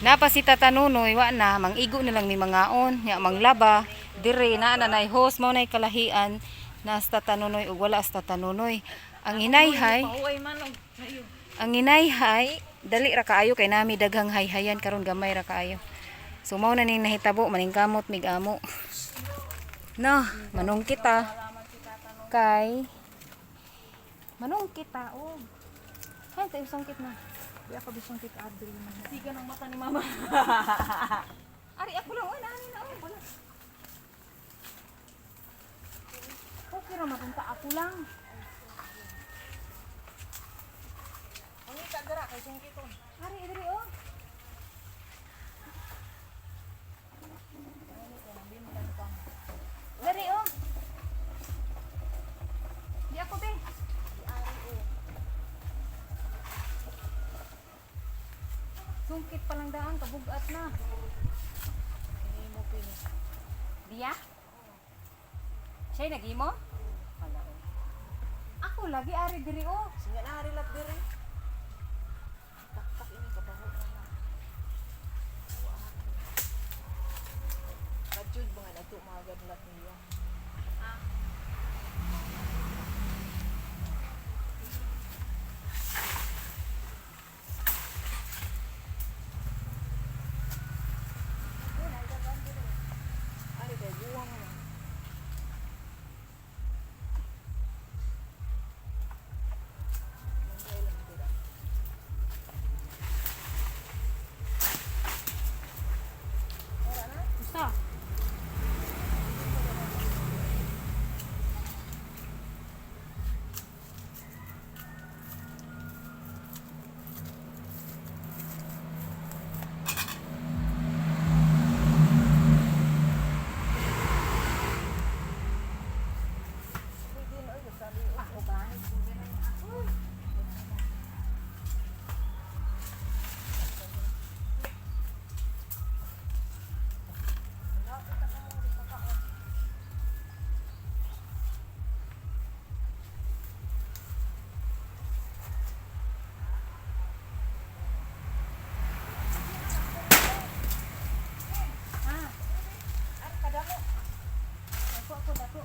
Napa si Tata Nunoy, wa na mangigo na lang mi mangaon, nya manglaba dire na na nay host mao nay kalahian na sa Tata Nunoy ug wala sa Tata Nunoy. Ang hinayhay, Pauay man og ayo. ang hinayhay dali ra kaayo kay nami daghang hayhayan karon, gamay ra kaayo. So mao na ning nahitabo, maningkamot mig amo. No, manungkit ta. Kay manungkit ta oh. Hay, tayo sungkit na. Di ako bisong kit adri man. Siga ng mata ni mama. Ari ako lang, oy, naani na oh, wala. Okay ra mapunta ako lang. Pangita dira kay sungkiton. Ari diri oh. Dari oh. Di ako be. Sungkit pa lang daan, kabugat na. Hinimo pini. Diya? Siya'y nagimo? Wala oh. Ako lagi ari diri oh. Sige na ari lat diri. Taktak ini kabaho na na. Kadjud mga nato mga gadlat niya. Ari kay buwang man. Manggay lang dira. Ora na? Usa. Pwede na oy sabi. Ako ba? Ah. Ari kadamo. Dako ako, dako.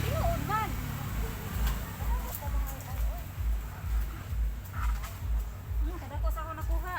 Tinuod man. Kadako sa ako nakuha.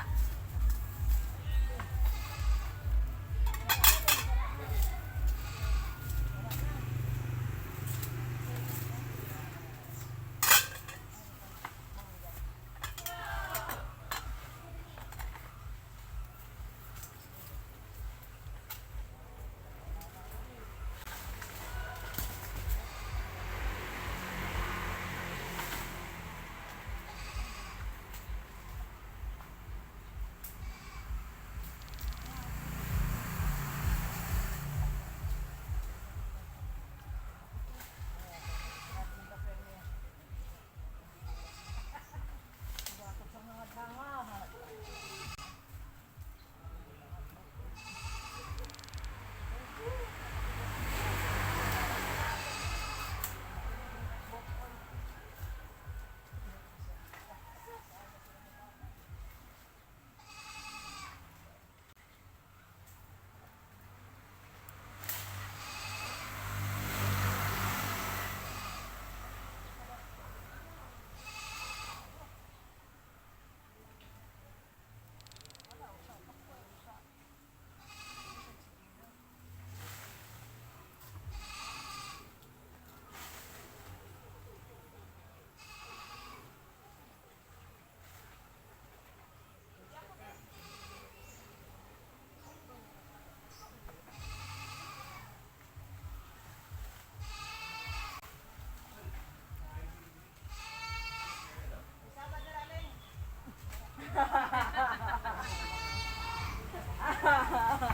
Mga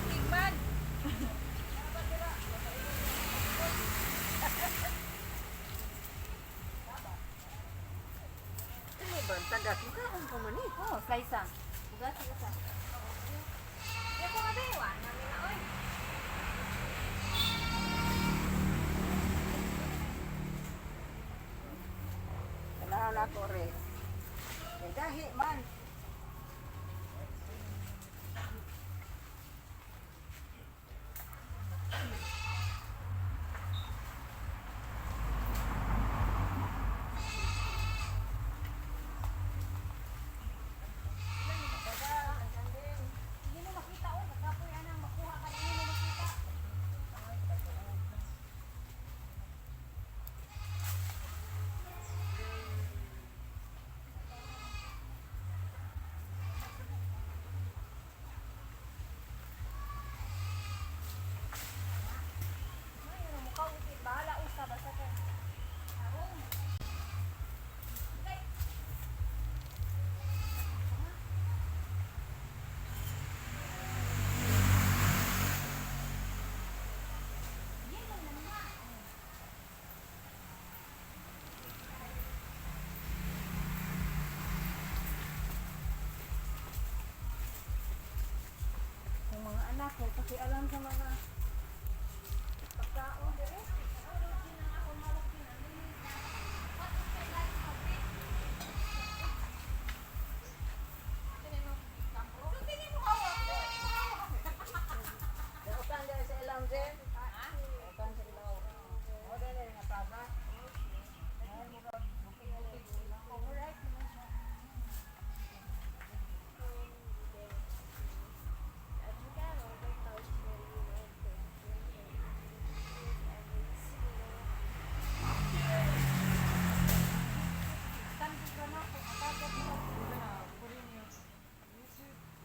kigman. Ano ba ang tagat? Mukhaon pa man eh. Oh, slice ah. Bugas sa. Ya ko nga bewa, nami na oy. Tanaw na ko re. Kay dahi man. Hindi mo makita oy, kakapoy anang makuha ka hindi mo makita. Ay, ano mukha ukit bahala usa basta kay. Tarong. Ang mga anak ko, pakialam sa mga pagkaon dire. Dautan dahil sa ilang Jen. Dautan sa ilaw. O dahil nga plaza.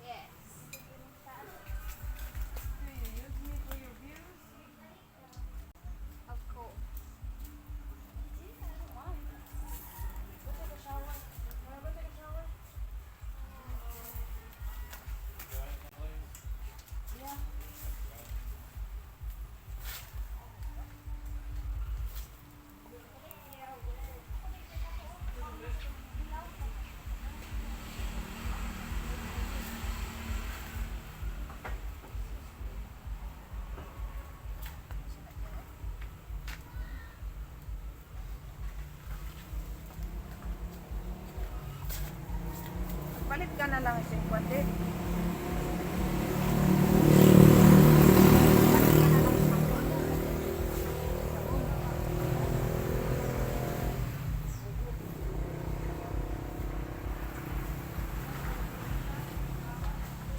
Yes. Of course. Palit ka na lang sa kwante.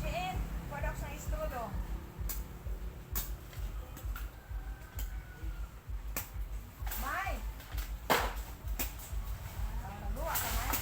Jane, product sa istrudo. May! Luwa ka, May.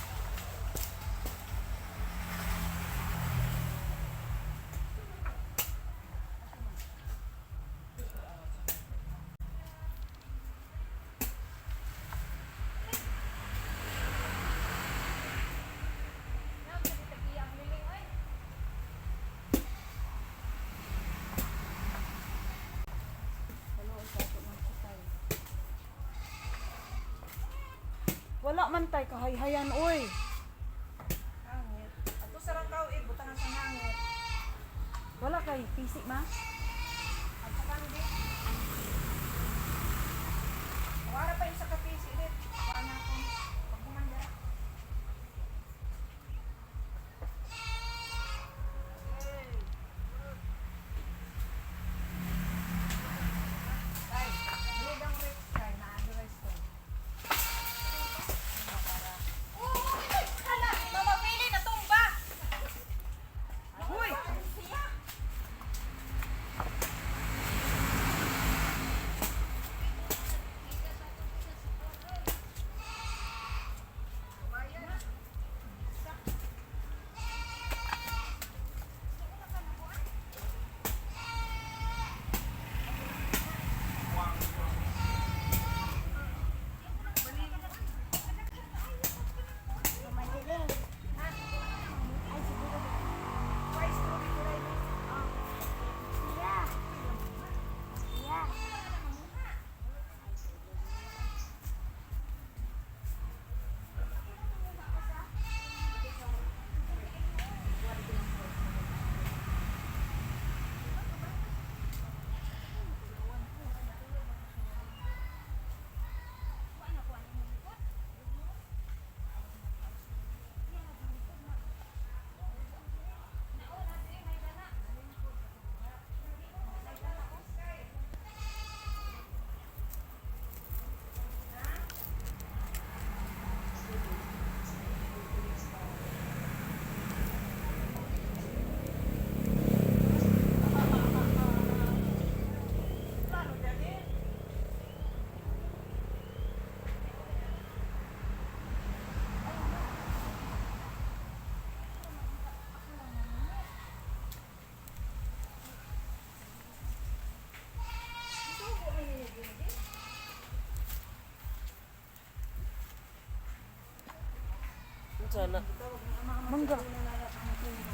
Wala man tay kahayhayan oy. Hangit. Ato sa rangkaw eh, butangan sa hangit. Wala kay pisik ma. At sa kandi. Wala pa yung sa kapisi dit. Paano ako? Pagkumanda. Tay, ang Rex tay, na-address ko. Oo, hala, Mama Pili natumba. Huy! Siya. Sana. Mangga.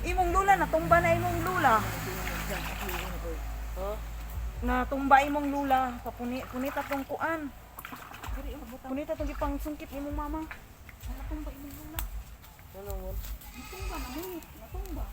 Imong lula, natumba na imong lula. Ha? Natumba imong lula. Papuni, punita tong kuan. Punita tong gipang sungkit imong mama. Natumba imong lula. Ano mo? Natumba na munit, natumba.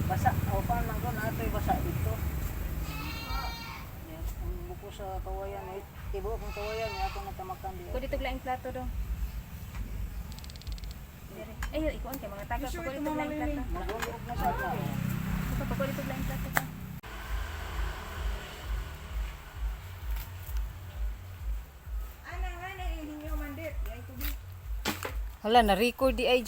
Basa. O paano lang ko na basa dito. Yan. Ang buko sa kawayan. Ay, tibo akong kawayan. May akong natamakan dito. Ko dito laing plato dong. Dire. Ay, ikuan kay mga taga Sure, ko ito, dito Mama laing plato. Nagulog na siya na. Ko dito laing plato ka. Ana nga na ihinyo mandit. Ay tubi. Hala na record di ay.